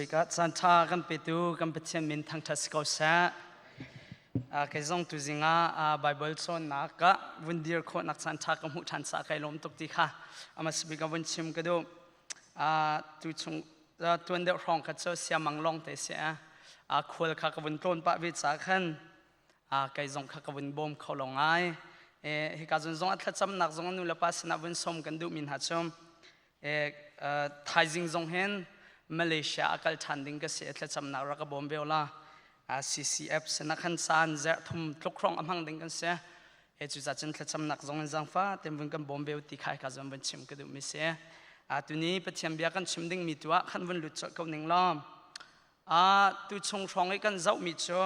Hika caan ṭha kan petu kan Pathian min thangṭhat si ko seh. Kei zong tuzing ah Baibal cawnnak ah vun dir khawhnak caan ṭha ka hmuh ṭhan caah kai lawm tuk ti kha amasa bik ah vun chim ka duh. Tu chung tuan deuh hrawng kha cu siamang lawng te si. Khual kha ka vun tlawn pah ve caah khan kei zong kha ka vun bawm kho lo ngai. Hika zun zong ah thlacamnak zong nu le pa sinah vun sawm kan duhmi hna cu Thaizing zong hin Malaysia a kal ṭhan ding ka si i thlacamnak rak ka bawm ve la. CCF sinah khan caan zerh thum tluk hrawng a hmang ding kan si. He cucaah cun thlacamnak zong in zaangfah ten vun kan bawm ve ti kha ka zon vun chim ka duh mi si. Tuni Pathian bia kan chim ding mi tu ah khan vun lut colh ko ning law. Tu chung hrawng i kan zoh mi cu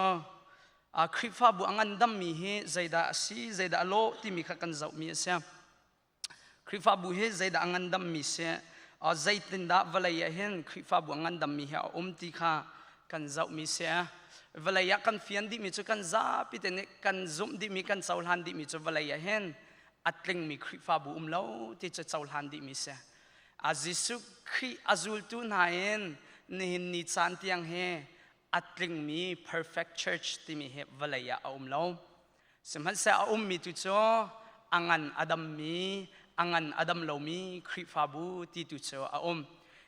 Khrihfabu a ngandam mi hi zeidah a si, zeidah a lawh timi kha kan zoh mi a si. Khrihfabu hi zeidah a ngandammi si, zeitindah vawlei ah hin Khrihfabu a ngandammi hi a um ti kha kan zohmi si. Vawlei ah kan fian dihmi cu kan zapi te nih kan zumh dihmi, kan cohlan dihmi cu vawlei ah hin a tlingmi Khrihfabu um lo ti cu cohlan dihmi si. Jesuh Khrih a zultu hna in nihin ni caan tiang hi a tlingmi perfect church timi hi vawlei ah a um lo. Sihmanhseh a ummi tu cu a ngan a dammi, a ngan a dam lomi Khrihfabu ti tu cu a um.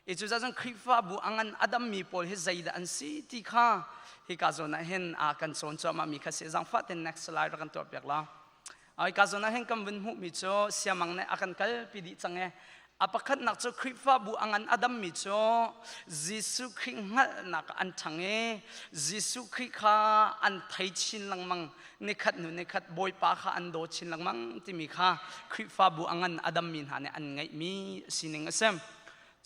I cucaah cun Khrihfabu a ngan a dammi pawl hi zeidah an si ti kha hika zawn ah hin a kan cawn cuahmahmi kha si. Zaangfah ten next slide rak kan tuah piak la. Hika zawn ah hin kan vun hmuhmi cu siamang nih a kan kalpi dih cang i a pakhatnak cu Khrihfabu a ngan a dammi cu Jesuh Khrih hngalhnak an ṭhang i Jesuh Khrih kha an thei chin lengmang nikhat hnu nikhat Bawipa kha an daw chin lengmang timi kha Khrihfabu a ngan a dammi hna nih an ngeihmi sining a si.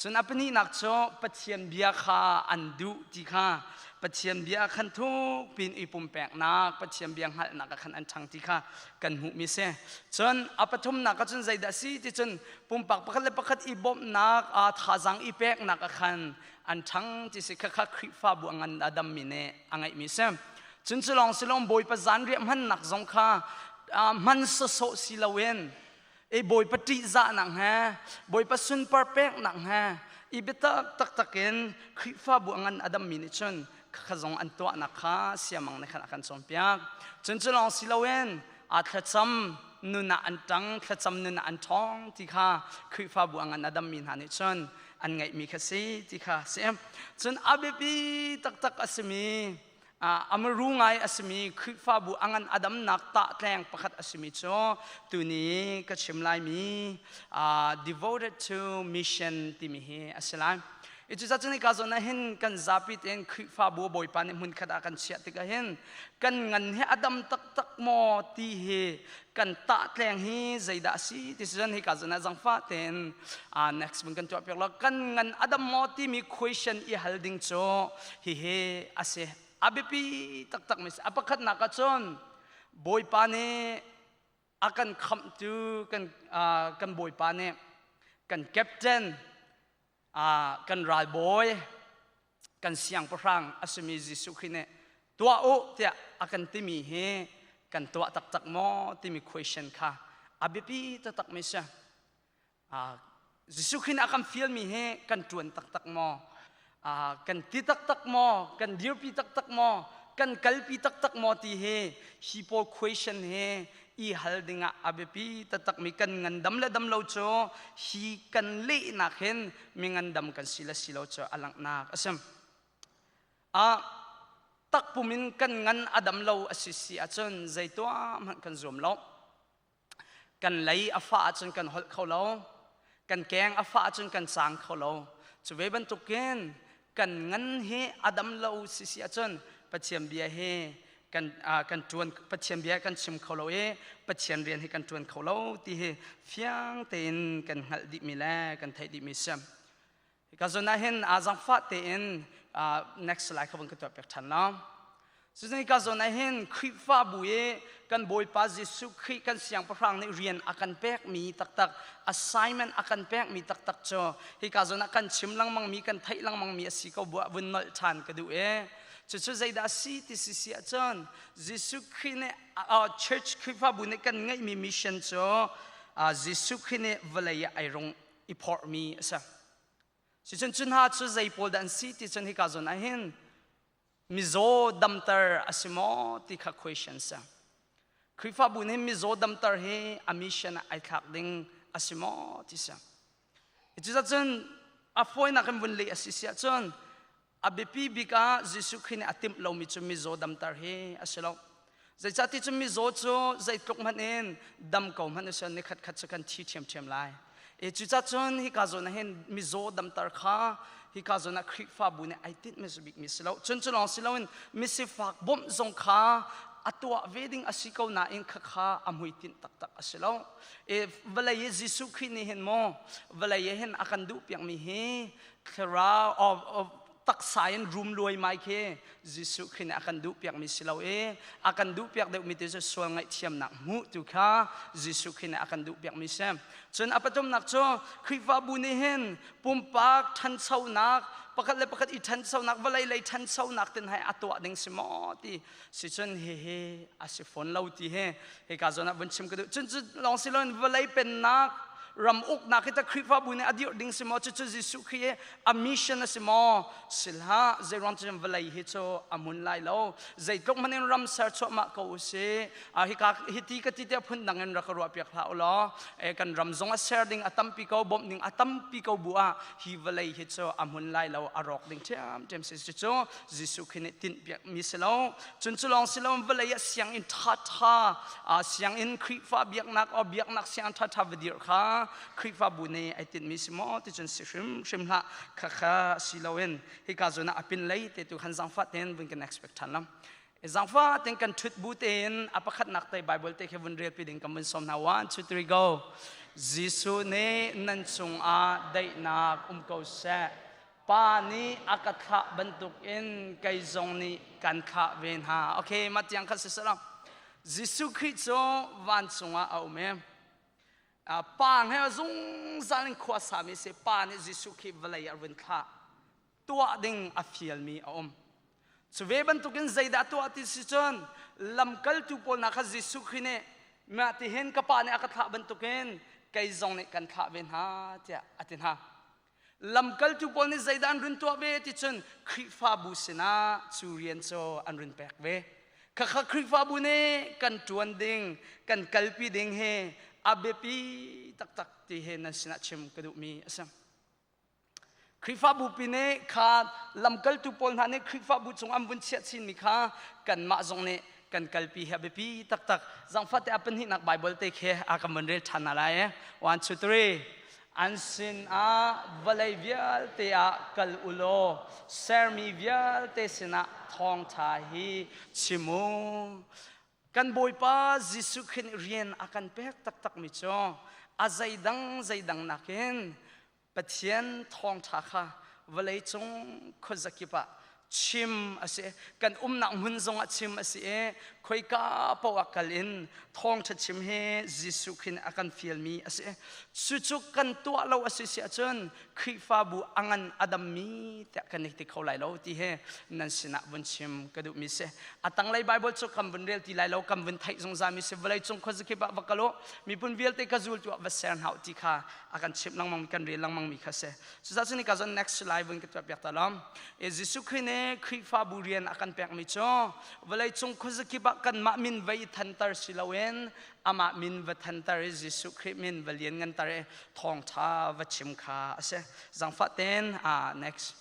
Cun a pahnihnak cu Pathian bia kha an duh ti kha Pathian bia khan thuk pin i pumpeknak Pathian bia hngalhnak ah khan an ṭhang ti kha kan hmuhmi si. Cun a pathumnak ah cun zeidah a si ti cun pumpak pakhat le pakhat i bawmhnak thazaang i peknak ah khan an ṭhang ti si khakha Khrihfabu a ngan a dammi nih a ngeihmi si. Cun cu lawng si lo Bawipa zanriah hmannak zong kha hman sawsawh si loin E Bawipa ṭihzahnak he Bawipa sunpar peknak he i biatak taktak in Khrihfabu a ngan a dammi nih cun khakha zong an tuahnak kha siamang nih khan a kan cawnpiak. Cun cu lawng si loin a thlacam nun ah an ṭang, thlacam nun ah an ṭhawng ti kha Khrihfabu a ngan a dammi hna nih cun an ngeihmi kha si ti kha si. Cun a biapi taktak a simi Amaru ngai a simi Khrihfabu a ngan a damnak tahtleng pakhat a simi cu tuni ka chim laimi devoted to mission timi hi a si lai. I cucaah cun hika zawn ah hin kan zapi tein Khrihfabu Bawipa nih hmunkhat ah kan chiah tikah hin kan ngan hi a dam taktak maw ti hi kan tahtleng hi zeidah a si ti si cun hika zawn ah zangfah tein next mun kan tuah piak lo kan ngan a dam maw timi question i hal ding cu hihi a si a biapi taktak mi si a pakhatnak ah cun Bawipa nih a kan khamhtu kan kan Bawipa nih kan captain kan ralbawi kan siangpahrang a simi Jesuh Khrih nih tuah u tiah a kan timi hi kan tuah taktak maw timi question kha a biapi taktak mi si. Jesuh Khrih nih a kan fialmi hi kan ṭuan taktak maw? Kan ti taktak maw? Kan dirpi taktak maw? Kan kalpi taktak maw ti hi hi pawl question hi i hal dingah a biapi taktakmi kan ngandam le dam lo cu hi kan lehnak hin mi ngandam kan si le si lo cu a langhnak a si. A takpum in kan ngan a dam lo a si si ahcun zei tuah hmanh kan zuam lo. Kan lei a fah ahcun kan holh kho lo. Kan keng a fah ahcun kan cang kho lo. Cu ve bantukin kan ngan hi a dam lo si si ahcun Pathian bia hi kan kan ṭuan Pathian bia kan chim kho lo i Pathian rian hi kan ṭuan kho lo ti hi fiang tein kan hngalh dihmi le kan theih dihmi si. Hika zawn ah hin zaangfah tein next slide kha vun ka tuah piak ṭhan la. Cucu hika zawn ah hin Khrihfabu i kan Bawipa Jesuh Khrih kan Siangpahrang nih rian a kan pekmi taktak assignment a kan pekmi taktak cu hika zawn ah kan chim lengmangmi kan theih lengmangmi a si ko buah vun nolh ṭhan ka duh i cucu zeidah a si ti si si ahcun Jesuh Khrih nih church Khrihfabu nih kan ngeihmi mission cu Jesuh Khrih nih vawlei ah ai rung i phorhmi a si. Sicun cu hna cu zei pawl dah an si ti cun hika zawn ah hin mizaw damter a si maw ti kha question si. Khrihfabu nih mizaw damter hi a mission ah ai thlak ding a si maw ti si. Cuzacun a fawinak in vun leh a si si ahcun a biapi bik ah Jesuh Khrih nih a timh lomi cu mizaw damter hi a si lo. Zeicahti cu mizaw cu zeitluk hmanh in dam ko hmanh usih ni khat khat cu kan thi ṭhiamṭhiam lai. E cucacun hika zawn ah hin mizaw damter kha hika zawn ah Khrihfabu nih ai tinhmi cu bikmi si lo. Cun cu lawng si loin misifak bawmh zong kha a tuah ve ding a si ko nain khakha a hmuitinh taktak a si lo. E vawlei i Jesuh Khrih nih hin maw vawlei ah hin a kan duh piakmi hi thlarau taksa in rum luaimai khi Jesuh Khrih nih a kan duhpiakmi si lo i a kan duhpiak deuhmi ti cu sual ngaihthiamnak hmuh tu kha Jesuh Khrih nih a kan duhpiakmi si. Cun a pathumnak cu Khrihfabu nih hin pumpak ṭhanchonak pakhat le pakhat i ṭhanchonak vawlei lei ṭhanchonak tin hai a tuah ding si maw ti si cun hihi a si fawn lo ti hi hika zawn ah vun chim ka duh. Cun cu lawng si loin vawlei pennak ram uknak hi ta Khrihfabu nih a dirh ding si maw cucu Jesuh Khrih i a mission a si maw si hlah zeiruang cun vawlei hi cu a mun lai lo zeitluk hmanh in ram ser chuahmah ko u si hika hiti ka ti tiah phun dang in rak ka ruah piak hlah u law kan ram zong a ser ding a tampi ko bawmh ding a tampi ko bu ah hi vawlei hi cu a hmun lai lo a rawk ding ṭhiamṭhiam si cu Jesuh Khrih nih tinh piak mi si lo cun cu lawng si lo vawlei ah sianginn ṭhaṭha sianginn Khrihfa biaknak o biaknak sianginn ṭhaṭha va dirh kha Khrihfabu nih ai tinhmi si maw ti cun si hrimhrim hlah khakha si loin hika zawn ah a pin lei te tu khan zangfah tein vun kan expect ṭhan lam zangfah tein kan ṭhut bu tein a pakhatnak te Bible te khi vun rel pi ding kan vun sawm hna one two three go Jesuh nih nan cungah daihnak um ko seh Pa nih a ka thlah bantukin kei zong nih kan thlah ve hna. Okay, mah tiang kha si salam. Jesuh Khrih cu vancung ah a um i pa he zungzal in khua sami si pa nih Jesuh Khrih vawlei ah run thlah tuah ding a fialmi a um. Cu ve bantukin zeidah tuah ti si cun lamkaltu pawl hna kha Jesuh Khrih nih mah tihin ka pa nih a ka thlah bantukin kei zong nih kan thlah ve hna tiah a ti hna. Lamkaltu pawl nih zeidah an run tuah ve ti cun Khrihfabu sinah cu rian cu an run pek ve. Khakha Khrihfabu nih kan ṭuan ding, kan kalpi ding hi a biapi taktak ti hi nan sinah chim ka duhmi a si. Khrihfabu pi nih kha lamkaltu pawl hna nih Khrihfabu cung an vun chiah chinmi kha kanmah zong nih kan kalpi hi a biapi taktak. Zangfah te a pahnihnak Bible te khi a kan vun rel ṭhan hna lai. One, two, three. An sinah vawlei vialte ah kal u law sermi vialte sinah thawngṭha hi chim u. Kan Bawipa Jesuh Khrih nih rian a kan pek taktakmi cu a zeidang zeidang nakin Pathian thawngṭha kha vawleicung khuazakip ah chim a si kan umnak hmun zongah chim a si i khoika paoh ah kal in thawngṭha chim hi Jesuh Khrih nih a kan fialmi a si cucu kan tuah lo a si si ahcun Khrihfabu a ngan a dammi tiah kan i ti kho lai lo ti hi nan sinah vun chim ka duhmi si a tanglei Bible cu kan vun rel ti lai lo kan vun theih zungzalmi si vawleicung khuazakip ah va kal u miphun vialte ka zultu ah va ser hna u ti kha a kan chimh lengmang kan rel lengmang mi kha si cucaah cun ka zon next slide vun ka tuah piak ta lom e Jesuh Khrih nih Khrihfabu rian a kan pekmi cu vawleicung khuazakip ah kanmah min va i thanter si loin amah min va thanter i Jesuh Khrih min va lian nganter i thawngtha va chim kha a si zangfah ten next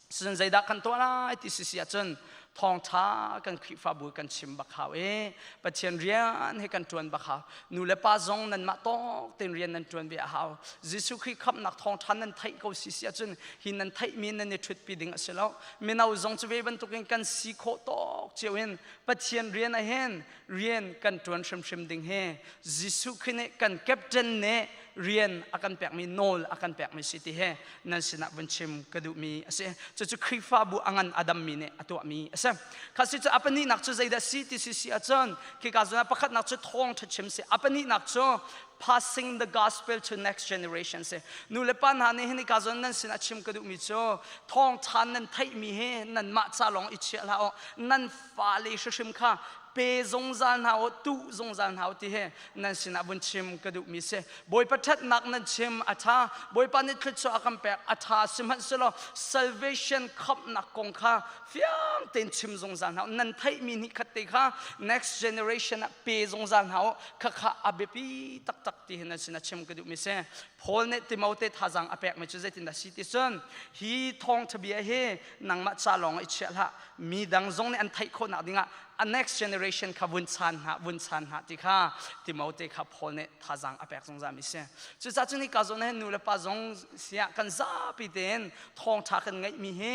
Cun zeidah kan tuah lai ti si si ahcun thawngṭha kan Khrihfabu kan chim bak hau i Pathian rian hi kan ṭuan bak hau. Nu le pa zong nanmah tawk tein rian nan ṭuan ve a hau. Jesuh Khrih khamhnak thawngṭha nan theih ko si si ahcun hi nan theihmi nan i ṭhutpi ding a si lo. Mino zong cu ve bantukin kan si khawh tawk cio in Pathian rian ah hin rian kan ṭuan hrimhrim ding hi Jesuh Khrih nih kan captain nih rian a kan pekmi nawl a kan pekmi si ti he nan sinah vun chim ka duhmi a si. Cucu Khrihfabu a ngan a dammi nih a tuahmi a si. Kha si cu a pahnihnak cu zeidah si ti si si ahcun khika zawn ah pakhatnak cu thawngṭha chim si. A pahnihnak cu passing the gospel to next generation si. Nu le pa hna nih hin hika zawn nan sinah chim ka duhmi cu thawngṭha nan theihmi hi nanmah ca lawng i chiah hlah u. Nan fale hrimhrim kha. pe zungzal hna u, tuh zungzal hna u ti hi nan sinah vun chim ka duhmi si. Bawipa ṭhatnak nan chim a ṭha. Bawipa nih thluachuah a kan pek a ṭha. Sihmanhsehlaw salvation khamhnak kong kha fiang tein chim zungzal hna u. Nan theihmi hnih khat te kha next generation ah pe zungzal hna u. Khakha a biapi taktak ti hi nan sinah chim ka duhmi si. Paul nih Timote thazaang a pekmi cu zeitindah si ti cun hi thawngṭha bia hi nangmah ca lawng i chiah hlah mi dang zong nih an theih khawhnak dingah a next generation kha vun chan hna vun chan hna ti kha Timote kha Paul nih thazaang a pek zungzal mi si. Cucaah cun hika zawn hin nu le pa zong siah kan zapi tein thawngṭha kan ngeihmi hi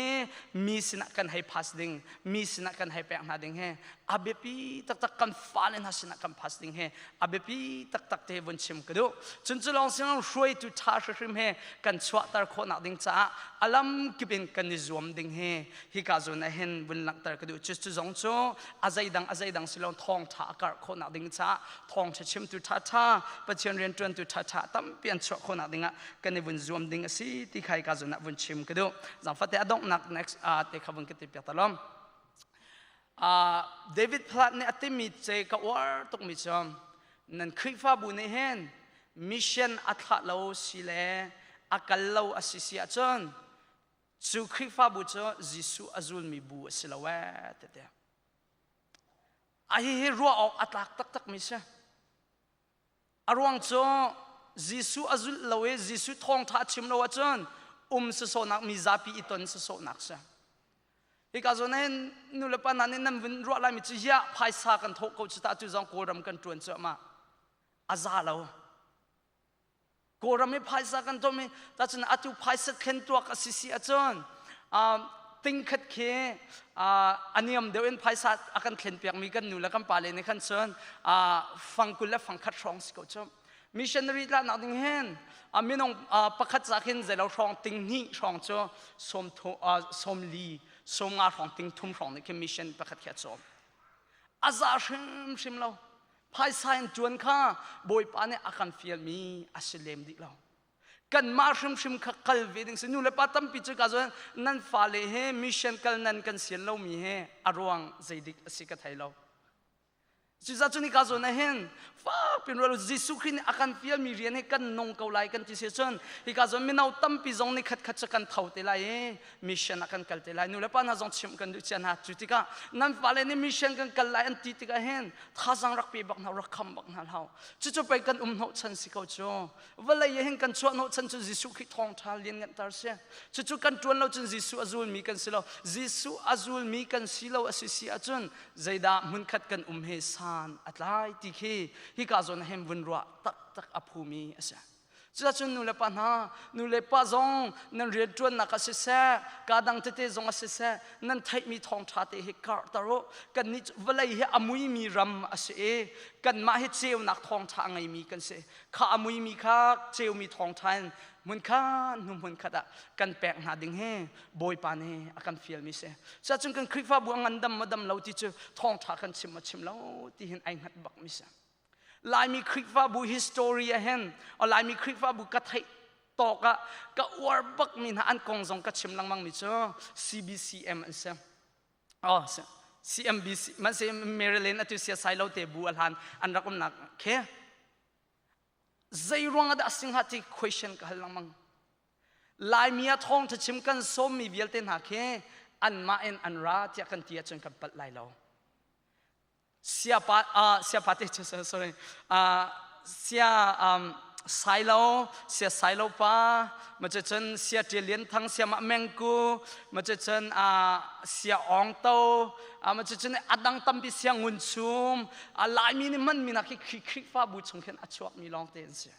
mi sinah kan hei pass ding mi sinah kan hei pek hna ding hi a biapi taktak kan fale hna sinah kan pass ding hi a biapi taktak te vun chim ka duh. Cun cu lawng sin hruaitu ṭha hrimhrim he kan chuahter khawhnak ding caah a lam kip in kan i zuam ding hi hika zawn ah hin vun langhter ka duh. Cu cu zong cu a zeidang a zeidang si lo thawngṭha a karh khawhnak ding caah thawngṭha chimtu ṭhaṭha Pathian rianṭuantu ṭhaṭha tampi an chuah khawhnak dingah kan i vun zuam ding a si ti kha hika zawn ah vun chim ka duh. Zangfate a donghnak next te kha vun ka ti piak ta lom. David Platt nih a timi ce ka uar tukmi cu nan Khrihfabu nih hin mission a thlah lo si le a kal lo a si si ahcun cu Khrihfabu cu Jesuh a zulmi bu a si lo ee tete. A hihi ruah awk a tlak taktakmi si. A ruang cu Jesuh a zulh lo i Jesuh thawngṭha a chim lo ahcun um sasawhnak mi zapi i ton sasawhnak si. Hika zawn hin nu le pa hna nih nan vun ruah laimi cu hiah phaisa kan thawh ko cu ta tu zong Kawlram kan ṭuan cuahmah. A za lo. Kawlram i phaisa kan thawhmi tacun atu phaisa thlen tuak a si si ahcun tingkhat khi a niam deuh in phaisa a kan thlen piakmi kan nu le kan pa le nih khan cun fangkul le fangkhat hrawng si ko cu. Missionary tlaknak ding hin minung pakhat ca khin zeilo hrawng ting hnih hrawng cu sawm li sawm nga hrawng ting thum hrawng nih khin mission pakhat khi a cawm. A za hrimhrim lo. Phaisa in ṭuan kha Bawipa nih a kan fialmi a si lem dih lo. Kanmah hrimhrim kha kal ve ding si. Nu le pa tampi cu ka zawn nan fale he mission kal nan kan sian lomi he a ruang zeidik a si ka thei lo. Cucaah cu nika zawn ah hin fak pin rual Jesuh Khrih nih a kan fialmi rian hi kan nung ko lai kan ti si cun hika zawn mino tampi zong nih khat khat cu kan tho te lai i mission ah kan kal te lai. Nu le pa hna zong chimh kan duh cia hna. Cu tikah nan fale nih mission kan kal lai an ti tikah hin thazang rak pe bak hna rak kham bak hna hlah. Cucu pei kan um hnawhchan si ko cu. Vawlei ah hin kan chuah hnawhchan cu Jesuh Khrih thawngṭha liannganter si. Cucu kan ṭuan lo cun Jesuh a zulmi kan si lo. Jesuh a zulmi kan si lo a si si ahcun zeidah hmunkhat kan um he san a tlai ti khi hika zawn ah hin vun ruah taktak a phumi a si. Cuacun nu le pa hna, nu le pa zong nan rianṭuannak ah siseh, ka dang tete zong ah siseh, nan theihmi thawngṭha te hi karhter u. Kannih cu vawlei hi a muimi ram a si i kanmah hi ceunak thawngṭha a ngeimi kan si. Kha a muimi kha ceumi thawngṭha in hmunkhat hnu hmunkhat ah kan pek hna ding hi Bawipa nih a kan fialmi si. Cuacun kan Khrihfabu a ngandam maw dam lo ti cu thawngṭha kan chim maw chim lo ti hin ai hngat bakmi si. Laimi Khrihfabu history ah hin Laimi Khrihfabu ka theih tawk ah ka uar bakmi hna an kong zong ka chim lengmang mi cu CBCM an si. Oh, CMBC, man se Maryland atu sia sai lo te bu a hlan an rak umnak khi zei ruang ah dah singha ti question ka hal lengmang. Laimi ah thawngṭha chim kan sawmmi vialte hna khi anmah in an ra tiah kan ti ahcun kan palh lai lo. Siapa siapa te sorry sia Sailo sia Sailo pa ma cu cun sia Ṭial Lian Thang sia Mah Meng Ku ma cu cun sia Awng To ma cu cun a dang tampi sia Ngun Chum Laimi nih hmanmi nak hi Khrihfabu chung khin a chuakmi lawng te an si.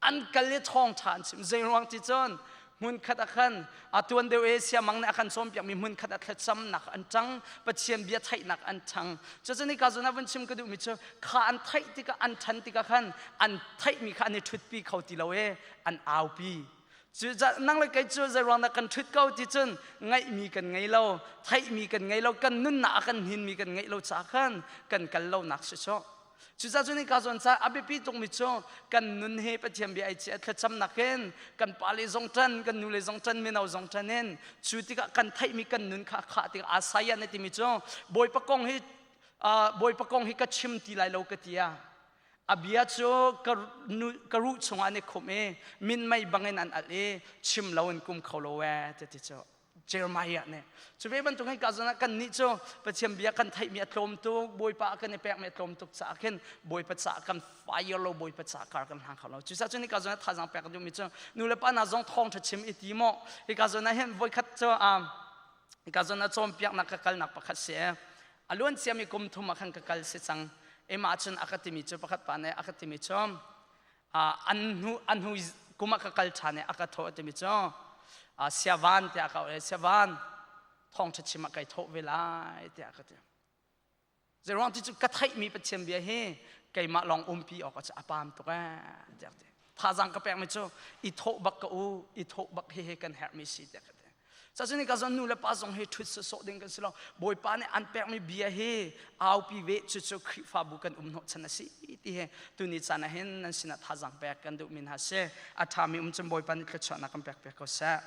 An kal i thawngṭha an chim. Zeiruang ti cun hmunkhat ah khan a tuan deuh i siamang nih a kan cawnpiakmi hmunkhat ah thlacamnak an ṭang, Pathian bia theihnak an ṭhang. Cucun hika zawn ah vun chim ka duhmi cu kha an theih tikah an ṭhan tikah khan an theihmi kha an i ṭhutpi kho ti lo i an aupi. Cu nang le kei cu zeiruang dah kan ṭhut ko ti cun ngaihmi kan ngei lo, theihmi kan ngei lo, kan nunnak a kan hninmi kan ngeih lo caah khan kan kal lonak si sawh. Cucaah cun hika zawn caah a biapi tukmi cu kan nun hi Pathian bia ai chiah thlacamnak in kan pale zong ṭan, kan nule zong ṭan, mino zong ṭan in cu tikah kan theihmi kan nun kha khah tikah Isaiah nih timi cu Bawipa kong hi Bawipa kong hi ka chim ti lai lo ka ti ah a bia cu ka ruh chungah an i khumh i minmei bangin an alh i chim loin kum kho lo ee ti cu Jeremiah nih. Cu ve bantuk hin ka zawn ah kannih cu Pathian bia kan theihmi a tlawm tuk, Bawipa kan i pekmi a tlawm tuk caah khin Bawipa caah kan fire lo, Bawipa caah kar kan hlang kho lo. Cucaah cun hika zawn ah thazaang pek duhmi cu nu le pa hna zong thawngṭha chim i ti maw hika zawn ah hin voikhat cu hika zawn ah cawnpiaknak ka kalnak pakhat si. A luan ciami kum thum ah khan ka kal si cang. Emah cun a ka timi cu pakhat pa nih a ka timi cu an hnu an hnu kum ah ka kal ṭhan i a ka thawh timi cu siavan tiah ka auh siavan thawngṭha chim ah kai thawh ve lai tiah ka ti. Zeiruang ti cu ka theihmi Pathian bia hi keimah lawng umpi awk a pam tuk ee tiah ka ti. Thazaang ka pekmi cu i thawh bak ka u, i thawh bak hi hi kan herhmi si tiah ka ti. Cacun ka zon nu le pa zong hi ṭhut sawsawh ding kan si lo. Bawipa nih an pekmi bia hi aupi ve cucu Khrihfabu kan um hnawhchan a si ti hi tuni caan ah hin nan sinah thazaang pek kan duhmi hna si. A ṭhami um cun Bawipa nih thluachuahnak kan pek piak ko seh.